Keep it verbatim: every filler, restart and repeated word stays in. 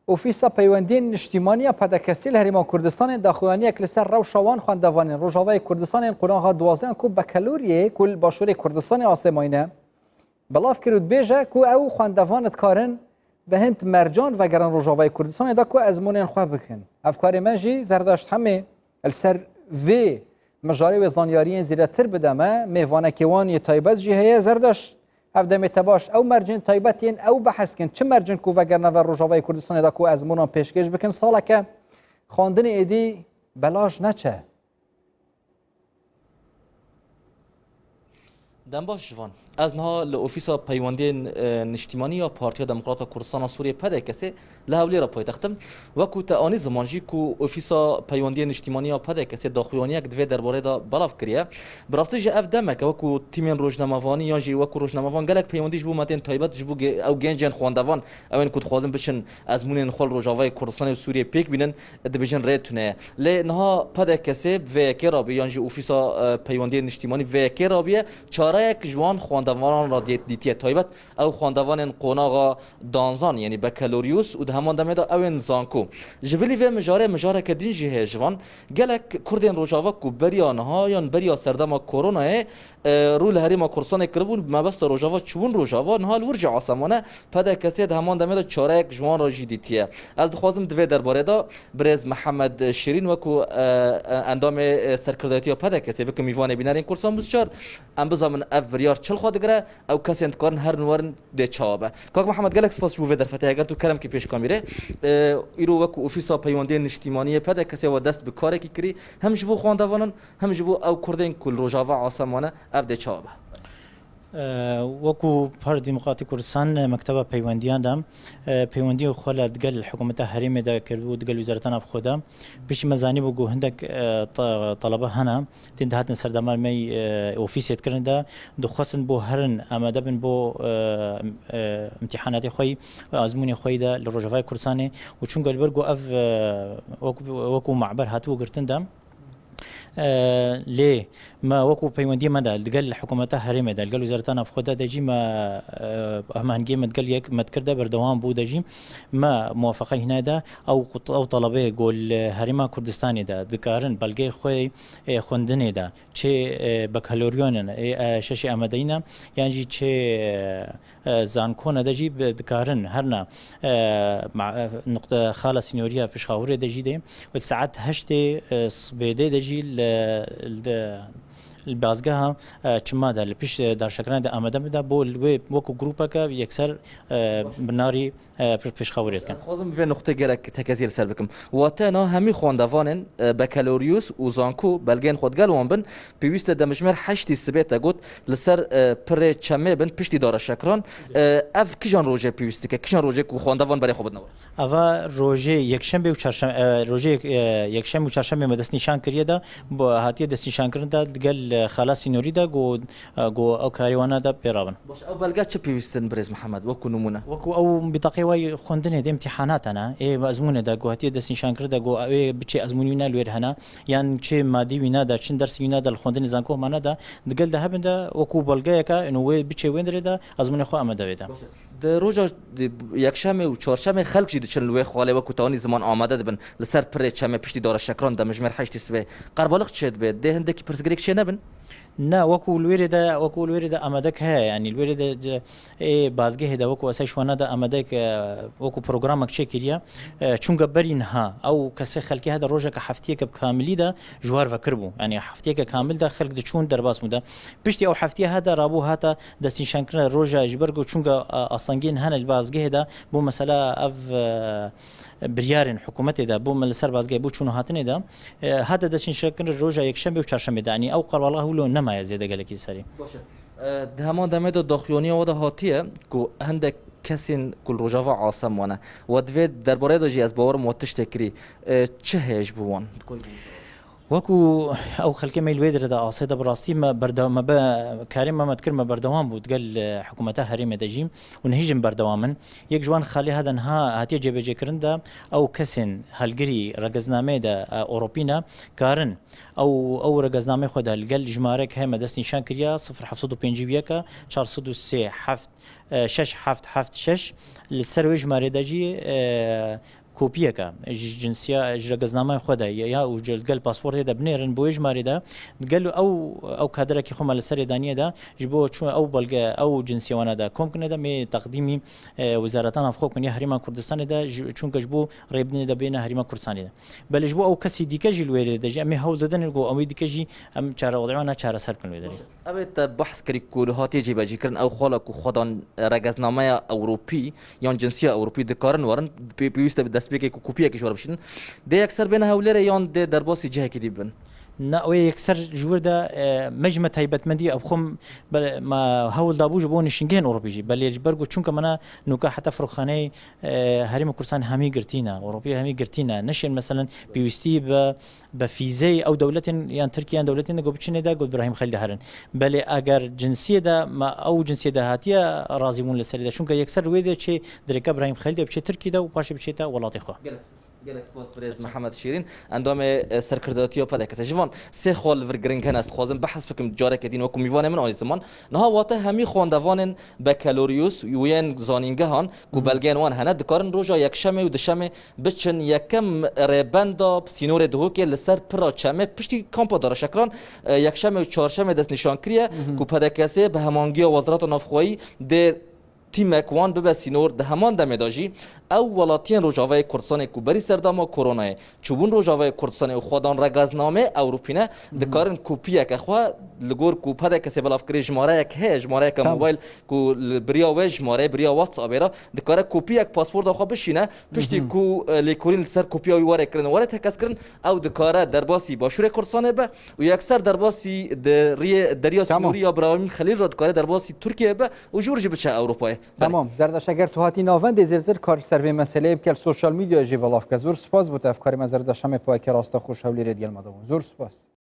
Ofîsa Peywendiyên Niştîmanî ya P D K S'ê li Herêma Kurdistanê daxuyaniyek li ser rewşa wan xwendevanên Rojavayê Kurdistanê yên qonaxa duwazdeh ku bekeloriyê ku li Başûrê Kurdistanê asê mayîne, belav kir û dibêje ku ew xwendevan dikarin bi hin mercan vegerin Rojavayê Kurdistanê de ku ezmûnên xwe bikin. Hevkarê me jî Zerdaşt Hemê li ser vê mijarê wê zanyariyên zêdetir bide me. Mêvanekê wan yê taybet jî heye. Zerdaşt, ev demê te baş. Ew mercên taybet yên ew behs dikin. Çi merc in ku vegerine ve Rojavayê Kurdistanê de ku ezmûnan pêşkêş bikin? Saleke xwendinê êdî belaş neçe. Dem baş ji van. Ez niha li Ofîsa Peywendiyên, e, Niştîmanî ya Partiya Demokrata Kurdistana Sûriyê, P D K S'ê, li Hewlêra paytextim. Wekû te anî ziman jî ku Ofîsa Peywendiyên Niştîmanî ya P D K S'ê daxuyaniyek di vê derbarê de belav kiriye. Bi rastî jî ev demek e, wekû tîmên rojnamevanî yan jî wekû rojnamevan gelek peywendî ji bo me tên taybet, ji bo ge-, ew gencên xwendevan, ew ên ku dixwazin biçin ezmûnên xwe li Rojavayê Kurdistanê û Sûriyê pêk bînin, dibêjin rê tune ye. Lê niha P D K S bi vê yekê rabî yan jî Ofîsa, e, Peywendiyên Niştîmanî bi vê yekê rabîye çareyek ji wan xwendevanan re dê-, dîtiye taybet. Ew xwendevanên qonaxa danzan, yanî bekeloriyus û di heman demê de ew ên zanko. Ji bilî vê mijarê mijareke din jî heye ji van. Gelek Kurdên Rojava ku beriya niha yan beriya serdema koronayê, e, rû li Herêma Kurdistanê kiribûn, bi mebesta Rojava çûbûn Rojava, niha li wir jî asem wan e. P D K S di heman demê de çareyek ji wan re jî dîtiye. Ez dixwazim di vê derbarê de birêz Mihemed Şirîn wekû, e, e, endamê, e, serkirdayetiya P D K S bikim mîvanê bînerên Kursan bû çar. Em bizanin ev biryar çi li xwe digire, ew kesên dikarin herin werin dê çawa be. Kak Mihemed, gelek spas ji bo vê derfetê. Eger tu kerem kî pêş kamîrê, e, îro wekû Ofîsa Peywendiyên Niştîmaniyê P D K S we dest bi karekî kirî, hem ji bo xwendevanan, hem ji bo ew Kurdên ku li Rojava asem wan e, ev dê çawa be? E, wekû Partiya Demokratîk Kurdistan, e, Mekteba Peywendiyan de, e, peywendiyê xwe li digel hikûmeta herêmê de kiribû, digel wezareta navxwe de. Piştî me zanîbû ku hindek, e, te-, telebe hene, tên dihatin serdema me, e, ofîsê dikirin de, dixwestin bo herin amade bin bo, e, e, imtîhanatê xwe yî, azmûnê xwe yî de li Rojavayê Kurdistanê û çunka li ber ku ev, e, wekû, wekû maber hatibû girtin de, E, lê me wekû peywendiyê me de digel hikûmeta herêmê de, digel wezareta navxwe de, de jî me, e, hemahengiyê me digel yek me dikir de berdewam bû, de jî me muwafeqe hînayê de ew qut-, ew talebeyê ku li Herêma Kurdistanê de dikarin belgeyê xwe, e, xwendinê de çi, e, bakaloryonin, e, e, şeşê amadeyî ne, yan jî çi, e, e, zankona de jî bi-, dikarin herna, e, ma-, e, nuqte xala sînorî ya Pişxawirê de jî de, û saet heştê, e, sibêdê de jî li, li, li bazgeha, e, Çima de, li pişt, e, darşekirina de amade bide, bo li wê wekû grûpeke yekser, e, binarî, e, pir-, Pişxawirê dikin. Ez dixwazim vê nuqtê gelek tekezî li ser bikim. Wate na hemî xwendevanên, e, bekeloriyus û zanko belgeyên xwe digel wan bin, pêwîst e demjimêr heştî sibê te got, li ser, e, pirê Çemê bin piştî dareşekiran. E, ev kijan rojê pêwîst dike? Kijan rojê ku xwendevan berê xwe bidine wir? Eva rojê yekşembe û çarşem-, e, rojê yek-, e, yekşembe û çarşembe me destnîşan kiriye de, bu hatiye destnîşankirin de digel, e, xala sînorî de ku, e, ku ew karê wana de pê rabin. Baş, ew belge çi pêwîst in birêz Mihemed, wekû nimûne? Wekû ew bitaqê wayî xwendinê de imtîhanat hene. Ê ezmûnê de ku hatiye destnîşankirin de ku ew ê biçê ezmûnî wî ne li wêr hene. Yan çi madî wî neda, çi dersî wî neda li xwendinê zanko mane de, digel de hebin de wekû belgeyeke, ino wê biçê wê dirê de, ezmûnê xwe amade wê de. Baş e. Di roja di yekşemê û çarşemê xelk jî diçin li wê xalê wekû te anî ziman amade dibin. Li ser pirê Çemê piştî dareşekiran demjimêr heştî sibê. Qerbalix çê dibe? Dê hindekî pirsgirêk çê nebin? Ne, wekû li wêrê de, wekû li wêrê de amadek heye, yanî li wêrê de, de, ê bazgehê de wekû esas ji wana de amadek, e, wekû programek çêkiriye. E, çunka berî niha ew kesê xelkê hede rojeke heftiyeke bi kamilî de ji war vekiribû. Yanî heftiyeke kamil de xelk diçûn derbas bû de. Piştî ew heftiye hede rabû hata destnîşankirina roja ji ber ku çunka, e, astengiyên hene li bazgehê de bû mesela ev, e, biryarên hikûmetê de bû me li ser bazgehê bû çûn û hatinê de, e, hate destnîşankirina roja yekşembe û çarşembe de. Yanî ew qerbalix wilo nemaye zêde gelekî serî. Baş e. E, di heman demê de daxuyaniya we de hatiye ku hindek kesên ku li Rojava asem wan e. We di vê derbarê de jî ez bawerim we tiştek kirî. E, çi heye ji bo wan? Di ku Wekû ew xelkê me li wê derê de asê de bi rastî me berdew-, me be-, karê me me dikir me berdewam bû digel, e, hikûmeta herêmê de jî û nihî jî berdewam in. Yek ji wan xalê hede niha hatiye cêbecêkirin de ew kesên helgirî regeznameyê de, e, Ewropî ne karin ew, ew regeznameyê xwe de li gel jimarek heye me destnîşan kiriya sifir heft sed û pêncî û yek çar sed û sê heft, e, şeş heft heft şeş li ser wê jimarê de jî, e, kopiyeke ji cinsiya, ji regeznameyê xwe de ya, ya û ji gel pasportê de binêrin bi wê jimarê de, gel ew, ew kaderekî xwe me li serê daniye de, ji bo çû ew belge, ew cinsiya wana de kom kine de, mê teqdîmî, e, Wezareta Navxwe kin ya Herêma Kurdistanê de, ji, çunke ji bo rêbidinê de bêne Herêma Kurdistanê de. Belê ji bo ew kesî dîke jî li wê de jî em ê hewl didin ku ew ê dîke jî em çare, wadî wana çareser bikin wê derê. Ev ê te behs kirî ku li hatiye cêbecîkirin ew xala ku xwedan regeznameya Ewropî yan cinsiya Ewropî dikarin werin, pê-, pêwîst e bi destpêkê ku kopiyekê ji we re bişînin. Dê yekser bêne Hewlêrê yan dê derbasî cihekî dî bibin? Na, wê yekser ji wir de, e, me jî me taybetmendî ev xwe m-, be-, me hewl dabû ji bo nişingehên Ewropî jî. Belê ji ber ku çunke me ne nûka heta firokxaneyê, e, Herêma Kurdistan hemî girtî ne, Ewropî hemî girtî ne. Neşên meselen pêwîstî bi, bi fîzeyê ew dewletên yan Tirkiye yan dewletên de ku biçinê de ku Îbrahîm Xelîl de herin. Belê eger cinsiyê de me ew cinsiyê de hatiye razîbûn li serê de. Çunke yekser wê de çê dirêka Îbrahîm Xelîl de biçê Tirkiye de û paşê biçête welatê xwe. Gelek spas. Gelek spas birêz Mihemed Şîrîn, endamê, e, serkirdatiya P D K'ê. Ji van sê xal vir giring hene, ez dixwazim behs bikim, careke din wekû mîvanê min anî ziman. Niha wate hemî xwendevanên bekeloriyus û yên zanîngehan ku belgeyên wan hene, dikarin roja yekşemê û duşemê biçin yekem rêbenda sînorê Duhokê li ser pira çemê piştî kampa dareşekiran, e, yekşemê û çarşemê destnîşan kiriye ku P D K'ê bi hemangiya Wezareta Navxweyî dê tîmek wan bibe sînor. Di heman demê de jî ew welatiyên Rojavayê Kurdistanê ku berî serdema koronayê çûbûn Rojavayê Kurdistanê û xwedan regeznameyê Ewropî ne, dikarin kopiyeke xwe li gor ku P D K'ê belav kirê jimareyek heye, jimareyeke mobayl ku li biriya wê jimareyê, biriya WhatsAppê re dikare kopiyek pasporta xwe bişîne, piştî ku, e, lêkolîn li ser kopiya wî were kirin, were tekez kirin, ew dikare derbasî Başûrê Kurdistanê be û yekser derbasî di riyê deriya sînorî ya Birahîm Xelîl re dikare derbasî Tirkiyeyê be û ji wir jî biçe Ewropayê. Belê. Tamam. Zerdaş, eger tu hatî navendê zêdetir kar ser vê meseleyê bike, li sosyal medyayê jî belav bike. Zor spas bo te, ev karê me Zerdaşa me payekê raste xweş Hewlêrê digel me de bûn. Zor spas.